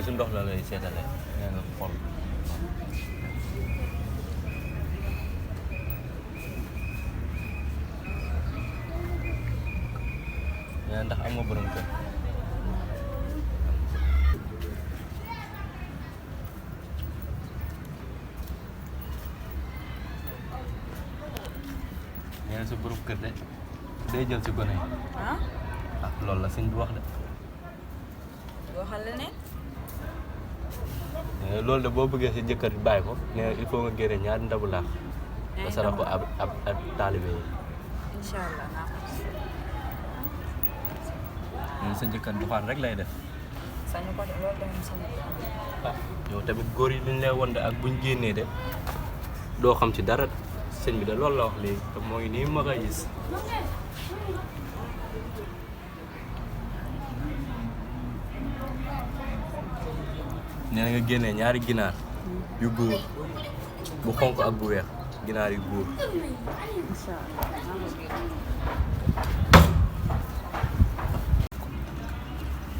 si ndox la lay seetale nee nga xool nee ndax am nga borom kër nee na sa borom kër de day jël si gone yi ah loolu la sëñ bi wax de waxal leneen. loolu de boo bëggee si jëkkër bàyyi ko nee na il faut nga génne ñaari ndabu laax nga sarax ko ab taalibe yi incha allah naa ko gis. nee sa jëkkër doxaan rek lay def sañu ko de loolu de moom sañu ko. ah yow tamit góor yi liñ lay won de ak buñ génnee de doo xam ci dara sëñ bi de loolu la wax léegi te moo ngi nii ma koy gis nee na nga génnee ñaari ginaar yu góor bu xonk ak bu weex ginaar yu góor incha allah naa ko gis.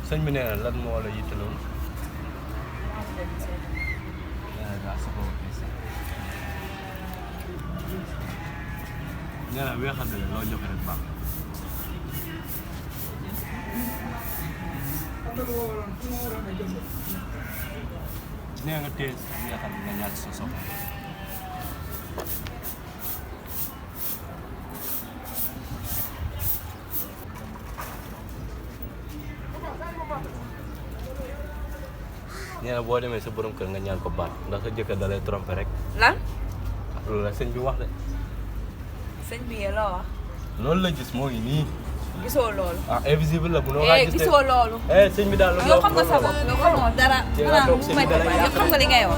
sëñ bi nee na lan moo la yitteloon nee na weexal de loo joxe rek baax nee nga téye weexal bi nga ñaar sa soxla nee na boo demee sa borom kër nga ñaan ko baat ndax sa jëkkër da lay trompé rek lan. loolu la sëñ bi wax de sëñ bi yee loo wax. loolu la gis moo ngi nii gisoo loolu. ah invisible la bu noo laa gis de gisoo loolu. sëñ bi daal yow xam nga sa bopp yow xamoo dara. Jéem a toog sëñ bi dara yow xam nga li ngay wax.